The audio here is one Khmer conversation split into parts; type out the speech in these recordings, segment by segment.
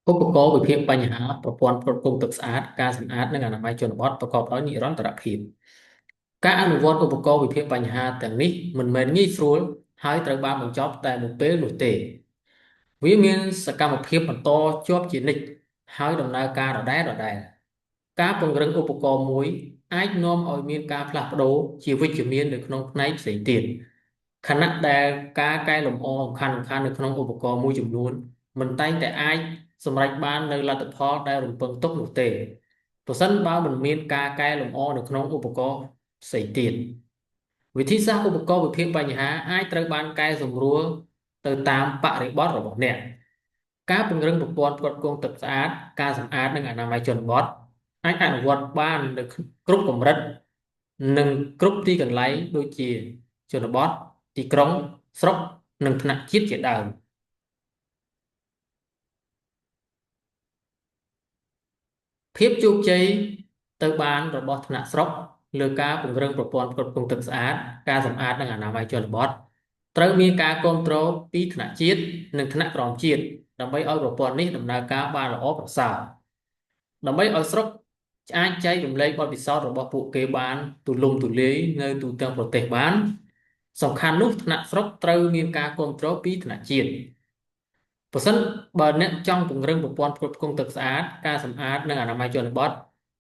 ឧបករណ៍វិភាគបញ្ហាប្រព័ន្ធផ្គត់ផ្គង់ទឹកស្អាតការសម្អាតនិងអនាម័យជនបទប្រកបដោយនិរន្តរភាពការអនុវត្តឧបករណ៍វិភាគបញ្ហាទាំងនេះមិនមែនងាយស្រួលហើយត្រូវបានបញ្ចប់តែមួយពេលនោះទេវាមានសកម្មភាពបន្តជាប់ជានិច្ចហើយដំណើរការដដែលដដែលការពង្រឹងឧបករណ៍មួយអាចនាំឲ្យមានការផ្លាស់ប្ដូរជាវិជ្ជមាននៅក្នុងផ្នែកផ្សេងទៀតខណៈដែលការកែលម្អសំខាន់ៗនៅក្នុងឧបករណ៍មួយចំនួនមិនតែងតែអាចសម្រេចបាននូវលទ្ធផលដែលរំពឹងទុកនោះទេប្រសិនបើមិនមានការកែលម្អនៅក្នុងឧបករណ៍ផ្សេងទៀតវិធីសាស្ត្រឧបករណ៍វិភាគបញ្ហាអាចត្រូវបានកែសម្រួលទៅតាមបរិបទរបស់អ្នកការពង្រឹងប្រព័ន្ធផ្គត់ផ្គង់ទឹកស្អាតការសម្អាតនិងអនាម័យជនបទអាចអនុវត្តបាននៅគ្រប់កម្រិតនិងគ្រប់ទីកន្លែងដូចជាជនបទទីក្រុងស្រុកនិងថ្នាក់ជាតិជាដើមភាពជោគជ័យទៅបានរបស់ថ្នាក់ស្រុកលើការពង្រឹងប្រព័ន្ធផ្គត់ផ្គង់ទឹកស្អាតការសម្អាតនិងអនាម័យជនបទត្រូវមានការគ្រប់គ្រងពីថ្នាក់ជាតិនិងថ្នាក់ក្រោមជាតិដើម្បីឲ្យប្រព័ន្ធនេះដំណើរការបានល្អប្រសើរដើម្បីឲ្យស្រុកអាចចែករំលែកបទពិសោធន៍របស់ពួកគេបានទូលំទូលាយនៅទូទាំងប្រទេសបានសំខាន់នោះថ្នាក់ស្រុកត្រូវមានការគ្រប់គ្រងពីថ្នាក់ជាតិប្រសិនបើអ្នកចង់ពង្រឹងប្រព័ន្ធផ្គត់ផ្គង់ទឹកស្អាតការសម្អាតនិងអនាម័យជនបទ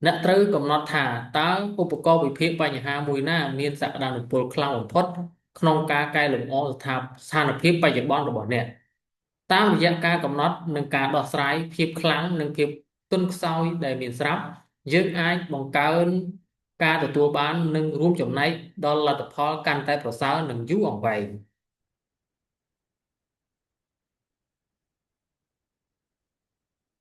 អ្នកត្រូវកំណត់ថាតើឧបករណ៍វិភាគបញ្ហាមួយណាមានសក្តានុពលខ្លាំងបំផុតក្នុងការកែលម្អស្ថានភាពបច្ចុប្បន្នរបស់អ្នកតាមរយៈការកំណត់និងការដោះស្រាយភាពខ្លាំងនិងភាពទន់ខ្សោយដែលមានស្រាប់យើងអាចបង្កើនការទទួលបាននិងរួមចំណែកដល់លទ្ធផលកាន់តែប្រសើរនិងយូរអង្វែង។